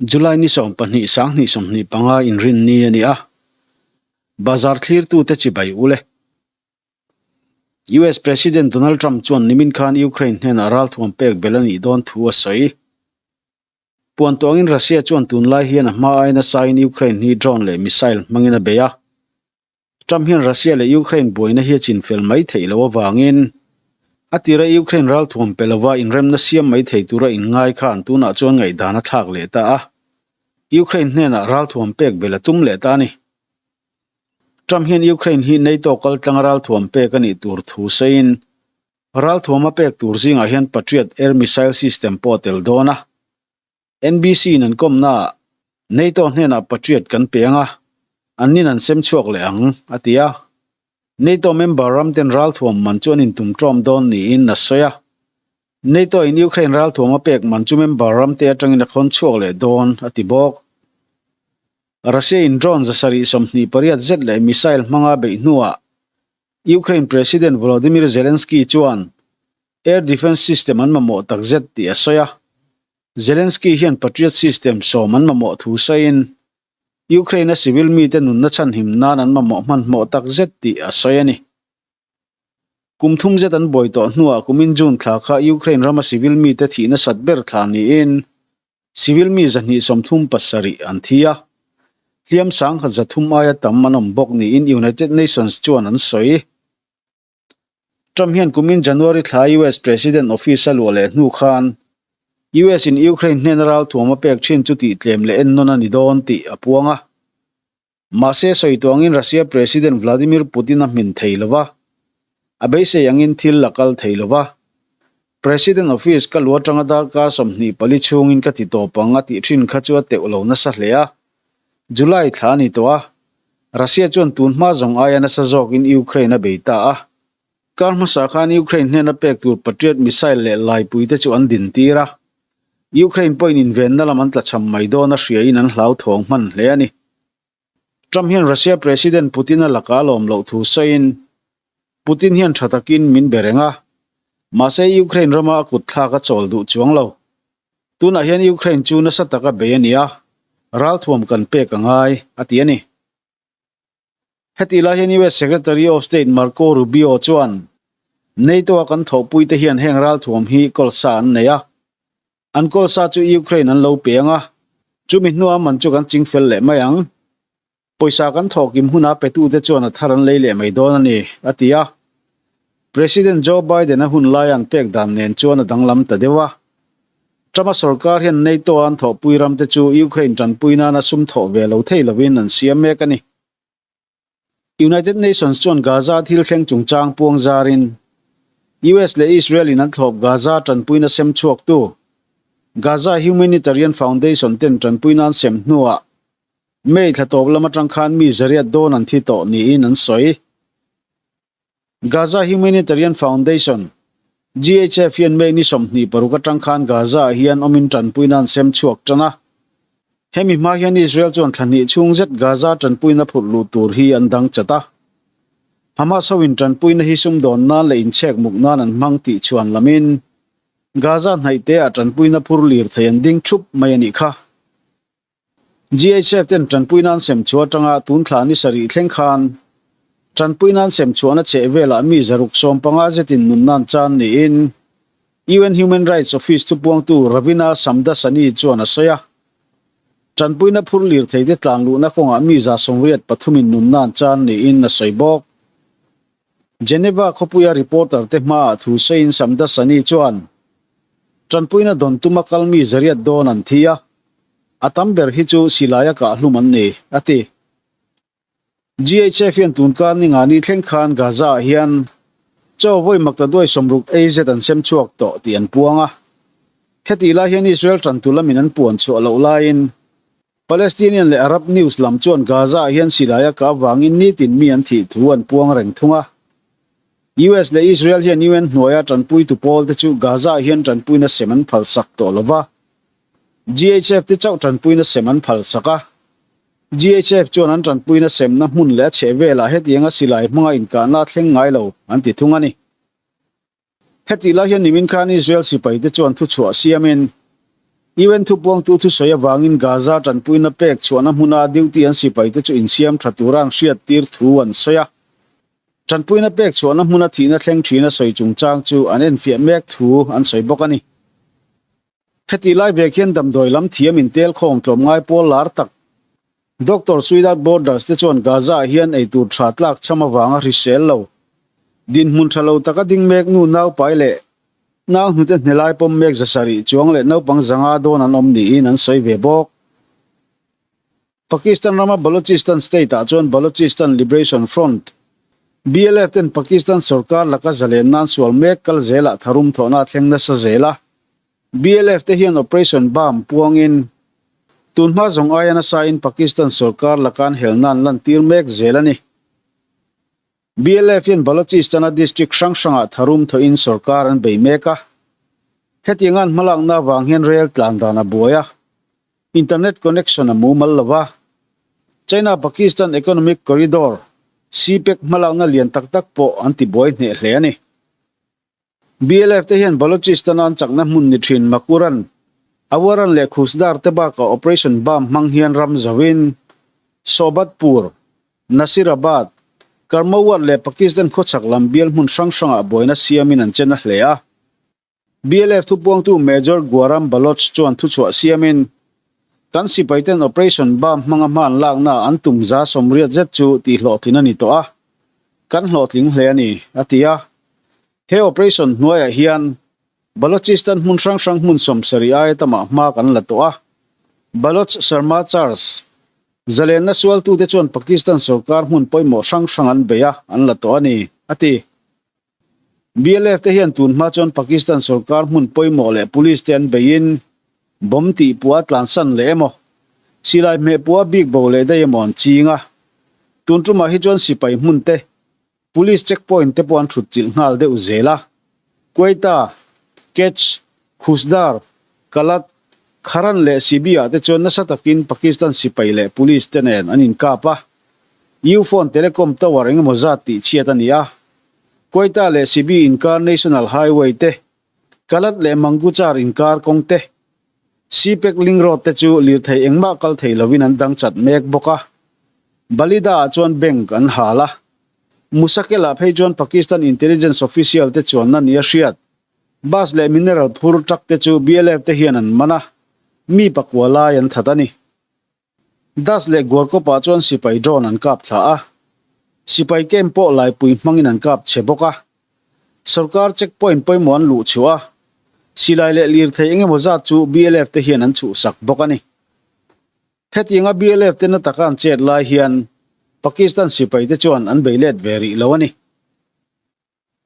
July ni 12 2025 inrinni a ni a, bazar thlirtute chibai ule. US President Donald Trump chuan nimin khan Ukraine hnenah ralthuam pek bel a nih dawn thu a sawi. Puan tuangin Russia chuan tunlai hian a hma ai nasain Ukraine hi drone leh missile hmangin a bei a. Trump hian Russia leh Ukraine buaina hi a chinfel mai theih loh avangin a tira Ukraine ralthuam pe lova inremna siam mai thei tura inngai khan tunah chuan ngaihdan a thlak leh ta a, Ukraine hnenah ralthuam pek bel a tum leh ta a ni. Trump hian Ukraine hi NATO kaltlanga ralthuam pek a nih tur thu sawiin ralthuam a pek tur zingah hian Patriot air missile system pawh a tel dawn a. NBC in an kawmnaah NATO hnenah Patriot kan pe ang a, an nin an sem chhuak leh ang, a ti a. NATO member ram ten ralthuam man chu an intum ṭawm dawn niin a sawi a. NATO in Ukraine ralthuam a pek man chu member ram te aṭangin a khawn chhuak leh dawn, a ti bawk. Russia in drone 728 zet leh missile hmanga beih hnuah Ukraine President Volodymyr Zelensky chuan air defence system an mamawh takzet tih a sawi a. Zelensky hian Patriot system sawm an mamawh thu sawiin, Ukraine-a civil mite nunna chhanhim nan an mamawh hmanhmawh takzet tih a sawi a ni. Kum thum zet an buai tawh hnuah kumin June thla kha Ukraine rama civil mite thih nasat ber thla niin civil mi 237 an thi a, hliam sangkhat 300 aia tam an awm bawk niin United Nations chuan an sawi. Trump hian kumin January thla US President office a luah leh hnu khan US in Ukraine hnena ralthuam a pek thin chu tihtlem leh ennawn a ni dawn tih a puang a. Mahse sawi tuangin Russia President Vladimir Putin a hmin thei lo va, a beisei angin thil la kal thei lo va. President office ka lu atanga darkar 24 chhungin ka ti tawp ang a tih thin kha chu a teuh lo nasa hle a. July thla a ni tawh a, Russia chuan tun hma zawng aia nasa zawkin Ukraine a bei ta a. Kar hmasa khan Ukraine hnena pek tur Patriot missile leh laipui te chu an din tir a. Ukraine pawhin invenna lam an tlachham mai dawn a hriain an hlauthawng hman hle a ni. Trump hian Russia President Putin a laka lawm loh thu sawiin, Putin hian tha takin min be reng a, mahse Ukraine rama a kut thlak a chawl duh chuang lo. Tunah hian Ukraine chu nasa taka bei a ni a, ralthuam kan pek a ngai, a ti a ni. Heti lai hian US Secretary of State Marco Rubio chuan, NATO a kan thawhpuite hian heng ralthuam hi kawlsa an nei a, An kawl sa chu Ukraine an lo pe ang a, chumi hnua man chu kan ching fel leh mai ang. Pawisa kan thawhkim huna petute chuan a thar an lei leh mai dawn a ni, a ti a. President Joe Biden a hun laia an pek dan nen chuan a danglam ta deuh a. Trump-a sorkar hian NATO-a an thawhpui ramte chu Ukraine tanpui nana sum thawh ve lo thei lovin an siam mek a ni. United Nations chuan Gaza thil thleng chungchang puang zarin US leh Israel in an thlawp Gaza tanpuina sem chhuaktu Gaza Humanitarian Foundation ten tanpuina an sem hnuah May thla tawp lam atang khan mi zariat dawn an thi tawh niin an sawi. Gaza Humanitarian Foundation, GHF, hian May ni 26 atang khan Gaza ah hian awmin tanpuina an sem chhuak tan a. Hemi hma hian Israel chuan thla hnih chhung zet Gaza tanpuina phurh luh tur hi an dang chat a. Hamas hoin tanpuina hi sumdawn nan leh inchhek muk nan an hmang tih chhuan lamin Gaza hnaihte ah tanpuina phur lir thei an ding thup mai a nih kha. GHF ten tanpui nan sem chhuah atanga tun thla ni sarih thleng khan tanpui nan sem chhuahna chheh velah mi 650 zetin nun nan chan niin UN Human Rights Office thupuangtu Ravina Shamdasani chuan a sawi a. Tanpuina phur lir theite tlan luhna kawngah mi 83 in nun nan chan niin a sawi bawk. Geneva khawpuia reporter te hmaah thu sawiin Shamdasani chuan, Tanpuina dawn tuma kal mi zariat dawn an thi a, a tam ber hi chu silaia kah hlum an ni, a ti. GHF hian tunkar ni nga ni thleng khan Gaza-ah hian chaw vawi maktaduai 60 ei zet an sem chhuak tawh tih an puang a. Hetih lai hian Israel tantu lamin an puan chhuah loh laiin Palestinian leh Arab news lam chuan Gaza-ah hian silai a kah avangin nitin mi an thih thu an puang reng thung a. US leh Israel hian UN hnuaia tanpuitu pawlte chu Gaza-ah hian tanpuina sem an phalsak tawh lo va. GHF te chauh tanpuina sem an phalsak a. GHF chuan an tanpuina semna hmun leh a chheh velah hetianga silai hmanga inkahna a thleng ngai lo an ti thung a ni. Hetih lai hian nimin khan Israel sipaite chuan thuchhuah siamin UN thupuangtu thusawi avangin Gaza tanpuina pek chhuahna hmuna duty an sipaite chu insiam tha tura an hriattir thu an sawi a. Tanpuina pek chhuahna hmuna thihna thleng thina sawi chungchang chu an enfiah mek thu an sawi bawk a ni. Hetih lai vek hian damdawi lam thiam intel khawm tlawmngai pawl lar tak Doctors Without Borders te chuan Gaza-ah hian eitur tha tlak cham avanga hrisel lo, dinhmun tha lo taka ding mek nu naupai leh nau hnute hnelai pawm mek 700 chuang leh naupang 500 dawn an awm niin an sawi ve bawk. Pakistan rama Balochistan state-ah chuan Balochistan Liberation Front, BLF, ten Pakistan sorkar laka zalen nan sual mek kal zelah tharum thawhna a thleng nasa zel a. BLF te hian Operation Bam puangin tunhma zawng aia nasain Pakistan sorkar laka an hel nan lantir mek zel a ni. BLF hian Balochistan-a district hrang hrangah tharum thawhin sorkar an bei mek a. Hetiang an hmalakna avang hian rel tlan dan a buai a. Internet connection a mumal lo va, China-Pakistan Economic Corridor, CPEC, hmalakna lian tak tak pawh an tibuai hneh hle a ni. BLF te hian Balochistan-a an chakna hmun ni thin Makuran, Awaran leh Khuzdar te bakah Operation Bam hmang hian ram zoin Sohbatpur, Nasirabad, Karmawat leh Pakistan khawchhak lam bial hmun hrang hrangah buaina siamin an che na hle a. BLF thupuangtu Major Guaram Baloch chuan thuchhuah siamin, Kan sipaiten Operation Bam hmanga hman lakna an tum 80 zet chu tihhlawhtlin a ni tawh a, kan hlawhtling hle a ni, a ti a. He operation hnuaiah hian Balochistan hmun hrang hrang hmun 70 aia tamah hma kan la tawh a. Baloch Sarmachars, zalenna sualtute chuan Pakistan sorkar hmun pawimawh hrang hrang an bei a, an la tawh a ni, a ti. BLF te hian tun hma chuan Pakistan sorkar hmun pawimawh leh police te an beiin bomb tih pua tlansan leh emaw, silai hmeh pua bik bo leh daih emaw an ching a. Tun tumah hi chuan sipai hmun te, police checkpoint te pawh an thut chilh nghal deuh zel a. Quetta, Kech, Khuzdar, Kalat, Kharan leh Sibi-ah te chuan nasa takin Pakistan sipai leh police te nen an inkap a. Ufone telecom tower engemaw zat tih chhiat a ni a. Quetta leh Sibi inkar National Highway te, Kalat leh Manguchar inkar kawng te, CPEC link road te chu lirthei engmah kal thei lovin an dang chat mek bawk a. Balida ah chuan bank an hal a. Musakel-ah phei chuan Pakistan intelligence official te chuanna ni a hriat. Bus leh mineral phur truck te chu BLF te hian an man a, mi pakua lai an that a ni. Das leh Guarkawpah chuan sipai drone an kap thla a, sipai camp pawh laipui hmangin an kap chhe bawk a. Sorkar checkpoint pawimawh an luh chhuah a, silai leh lirthei eng emaw zat chu BLF te hian an chhuhsak bawk a ni. Hetianga BLF te na taka an chet lai hian Pakistan sipai te chuan an bei let ve rih lo a ni.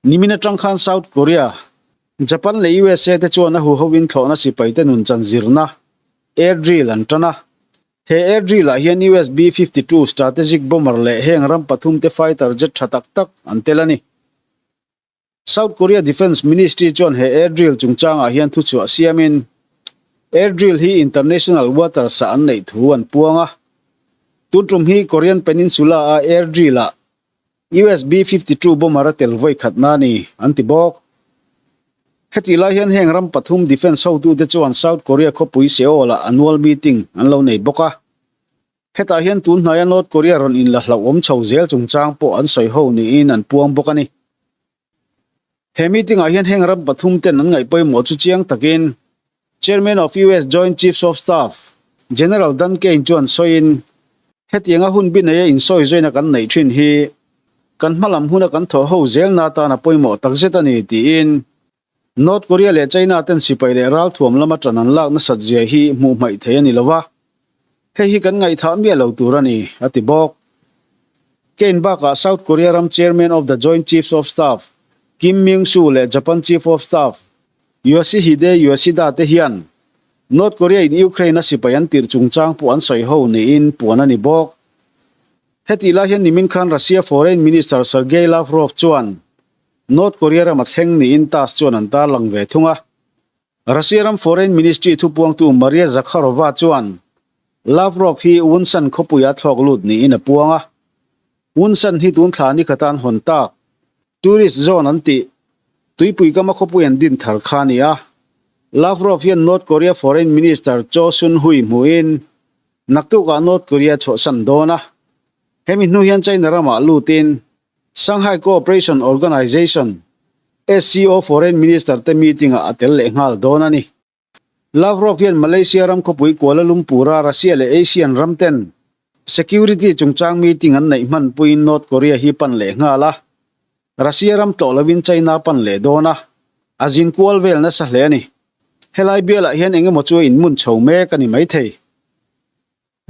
Nimin atang khan South Korea, Japan leh USA te chuan a huhoin thlawhna sipaite nun chan zirna, air drill, an tan a. He air drill ah hian US B-52 strategic bomber leh heng ram pathum te fighter jet tha tak tak an tel a ni. South Korea Defence Ministry chuan he air drill chungchangah hian thuchhuah siamin air drill hi international waters ah an neih thu an puang a. Tun tum hi Korean Peninsula a air drill ah US B-52 bomber a tel vawi khatna a ni, an ti bawk. Hetih lai hian heng ram pathum defence hotute chuan South Korea khawpui Seoul-ah annual meeting an lo nei bawk a. Hetah hian tun hnaia North Korea rawn inla hlauhawm chho zel chungchang pawh an sawi ho niin an puang bawk a ni. He meeting-ah hian heng ram pathum ten an ngaih pawimawh chu chiang takin Chairman of US Joint Chiefs of Staff, General Dan Caine chuan sawiin, Hetianga hun bi neia insawi zawina kan neih thin hi kan hmalam huna kan thawh ho zelna atan a pawimawh takzet a ni, tiin North Korea leh China ten sipai leh ralthuam lama tan an lak nasat zia hi hmuh hmaih thei a ni lo va, hei hi kan ngaihthah miah lo tur a ni, a ti bawk. Caine bakah South Korea ram Chairman of the Joint Chiefs of Staff, Kim Myung-soo leh Japan Chief of Staff, Yoshihide Yoshida te hian North Korea in Ukraine a sipai an tirh chungchang pawh an sawi ho niin puan a ni bawk. Hetih lai hian nimin khan Russia Foreign Minister Sergei Lavrov chuan North Korea ram a thleng niin TASS chuan an tarlang ve thung a. Russia ram Foreign Ministry thupuangtu Maria Zakharova chuan Lavrov hi Wonsan khawpuia thlawk lut niin a puang a. Wonsan hi tun thla ni khatan hawn tak Tourist zone an tih, tuipui kama khawpui an din thar kha a ni a. Lavrov hian North Korea Foreign Minister Cho Sun-hui hmuhin naktukah North Korea chhuahsan dawn a. Hemi hnu hian China ramah lutin Shanghai Cooperation Organization, SCO, Foreign Minister te meeting-ah a tel leh nghal dawn a ni. Lavrov hian Malaysia ram khawpui Kuala Lumpur-a Russia leh Asian ram ten security chungchang meeting an neih hmanpuiin North Korea hi pan leh nghal a, Russia ram tlawh lovin China pan leh dawn a, a zin kual vel nasa hle a ni. Helai bialah hian eng emaw chu a inmun chho mek a ni maithei.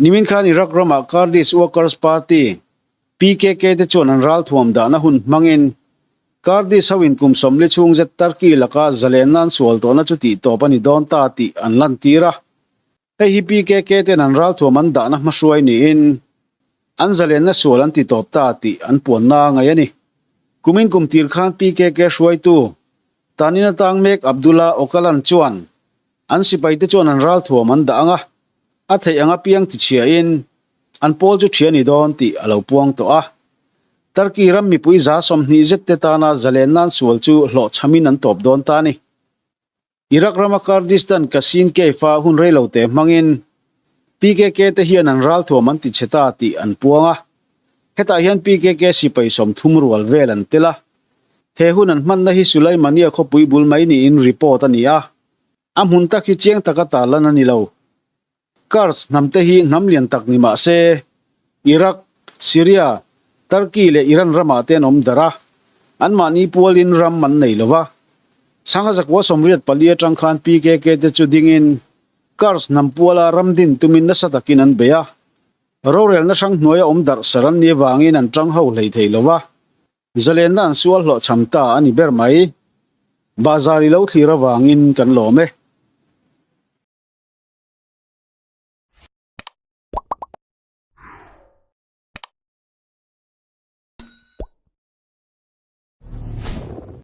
Nimin khan Iraq ramah Kurdish Workers Party, PKK, te chuan an ralthuam dahna hun hmangin Kurdish ho in kum 40 chhung zet Turkey laka zalenna an sual tawhna chu tihtawp a ni dawn ta tih an lantir a. Hei hi PKK ten an ralthuam an dahna hmahruai niin an zalenna sual an titawp ta tih an puanna a ngaih a ni. Kumin kum tir khan PKK hruaitu Tanina tang mek Abdullah Öcalan chuan an sipaite chuan an ralthuam an dah ang a, a theih ang apiang tichhiain an pawl chu ṭhia ni dawn tih a lo puang tawh a. Turkey ram mipui 20 zet te tana zalenna an sual chu hlawhchhamin an tawp dawn ta a ni. Iraq rama Kurdistan Kasin Cave-a hun reilote hmangin PKK te hian an ralthuam an ti chhe ta tih an puang a. Hetah hian PKK sipai 30 rual vel an tel a. He hun an hmanna hi Sulaimania khawpui bul mai niin report a ni a. A hmun tak hi chiang taka tarlan a ni lo. Kurds hnam te hi hnam lian tak ni mah se, Iraq, Syria, Turkey leh Iran ramah te an awm darh a, anmahni pualin ram an nei lo va. Sangha 1984 atang khan PKK te chu dingin Kurds hnam puala ram din tumin nasa takin an bei a, rorelna hrang hnuaia awm darh sar an ni avangin an tang ho hlei thei lo va, zalenna an sual hlawhchham ta a ni ber mai. Bahzar i lo thlir avangin kan lawm e.